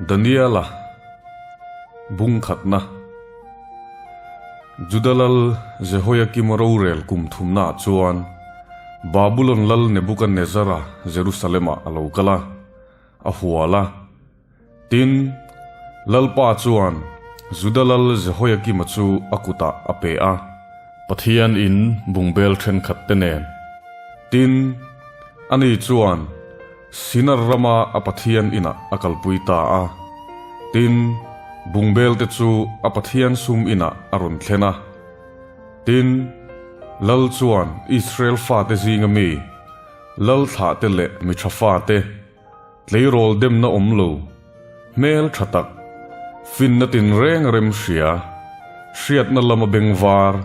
Daniela bung khatna Juda lal Jehoiakim rorel kum thumnaah chuan Babulon lal Nebukanezzara Jerusalem-ah a lo kal a, a hual a. Tin, Lalpa chuan Juda lal Jehoiakima chu a kutah a pe a. Pathian in bungbel thenkhat te nen. Tin, ani chuan Sinar rama a Pathian inah a kalpui ta a. Tin, bungbel te chu a Pathian sum inah a rawn thlen a. Tin, lal chuan Israel fate zinga mi, lal thlahte leh mi tha fate, Tleirawl demna awm lo, hmel tha tak, finna tinreng rem hria, hriatna lama bengvar,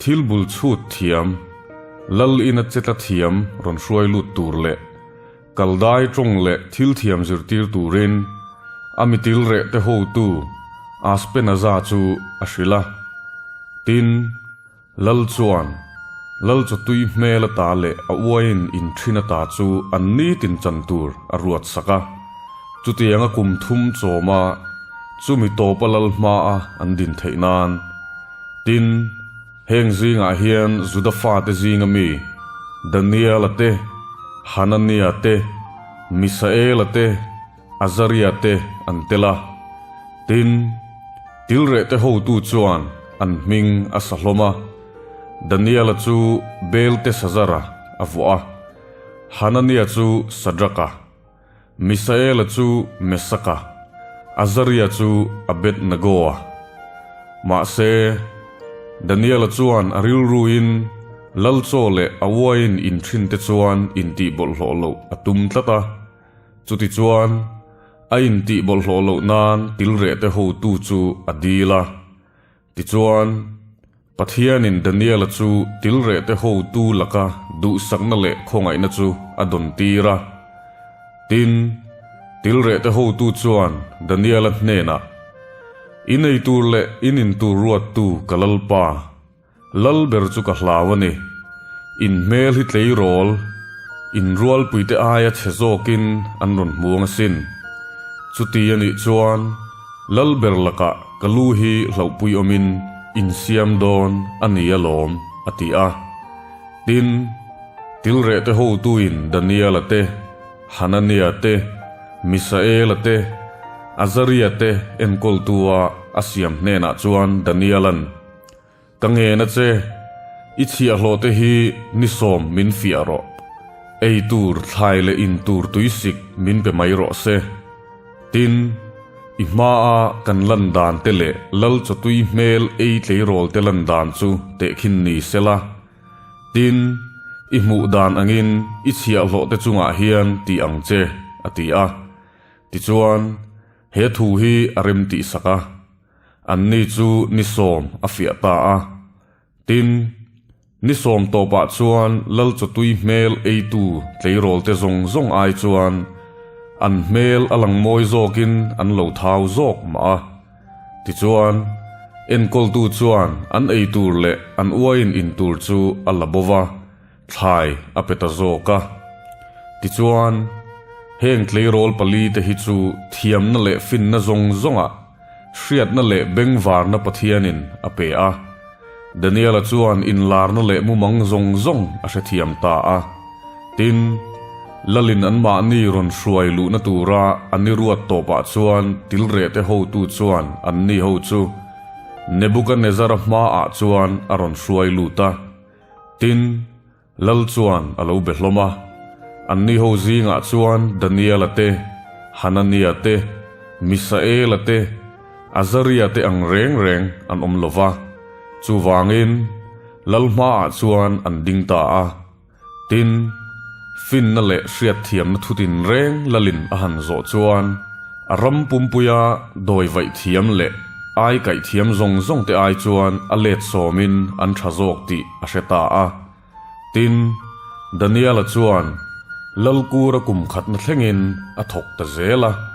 thil bul chhut thiam, lal ina che tla thiam rawn hruai lut tur leh kaldai tawng leh thil thiam zirtir turin a mitil reh te hotu Aspenaza chu a hrilh a. Tin. Lal chuan, Lal chu tui hmel ata leh a uaiin in thin ata chu an nitin chan tur a ruat sak a. Chutianga kum thum chawma chumi tawpa lal hmaa an din theih nan. Tin, heng zingah hian Juda fate zinga mi Daniela te, Hanania te, Misaela te, Azaria te an tel a. Tin, tilreh te hotu chuan an hming a sa hlawm a. Daniela chu Beltesazara a vuah a, Hanania chu Sadraka, Misaela chu Mesaka, Azaria chu Abednego-a. Mahse, Daniela chuan a rilruin lal chaw leh a uaiin inthin te chuan intihbawlhhlawh loh a tum tlat a. Chutichuan, a intih bawlhhlawh loh nan tilreh te hotu chu a dil a. Tichuan, Pathianin Daniela chu tilreh te hotu laka duhsakna leh khawngaihna chu a dawn tir a. Tin, tilreh te hotu chuan Daniela hnenah, I nei tur leh in in tur ruattu ka Lalpa, Lal ber chu ka hlau a ni. In hmel hi tleirawl, in rualpuite aia chhe zawkin an rawn hmuang asin. Chuti a nih chuan Lal ber lakah ka lu hi hlauhpui awmin in siam dawn a ni alawm, a ti a. Tin, tilreh te hotuin Daniela te, Hanania te, Misaela te, Azaria te enkawltua a siam hnenah chuan Daniela'n, Ka ngen a che, i chhiahhlawh te hi ni sawm min fiah rawh. Ei tur thlai leh in tur tuisik min pe mai rawh se. Tin, i hmaa kan lan dan te leh lal chawtui hmel ei tleirawl te lan dan chu tehkhin ni se la. Tin, i hmuh dan angin i chhiahhlawh te chungah hian ti ang che, a ti a. Tichuan, he thu hi a remtihsak a. Anni chu ni sawm a fiah ta a. Tin, ni sawm tawpah chuan lal chawtui hmel eitu tleirawlte zawng zawng ai chuan an hmel a lang mawi zawkin an lo thau zawk mah a. Tichuan, enkawltu chuan an ei tur leh an uaiin in tur chu a la bo va, thlai a pe ta zawk a. Tichuan, heng tleirawl pali te hi chu thiamna leh finna zawng zawngah hriatna leh bengvarna Pathianin a pe a. Daniela chuan inlarna leh mumang zawng zawng a hrethiam ta a. Tin, Lalin anmahni rawn hruai luhna tura a ni ruat tawpah chuan tilrehte hotu chuan anni ho chu Nebukanezzara hmaah chuan a rawn hruai lut a. Tin, Lal chuan a lo be hlawm a, anni ho zingah chuan Daniela te, Hanania te, Misaela te, Azaria te ang reng reng an awm lo va. Chuvangin, Lal hmaah chuan an ding ta a. Tin, finna leh hriatthiamna thutin reng Lalin a han zawh chuan, a ram pumpuia dawi vaih thiam leh ai kaih thiam zawng zawng te ai chuan a let sawmin an tha zawk tih a hre ta a. Tin, Daniela chuan Lalkura kum khatna thlengin a thawk ta zel a.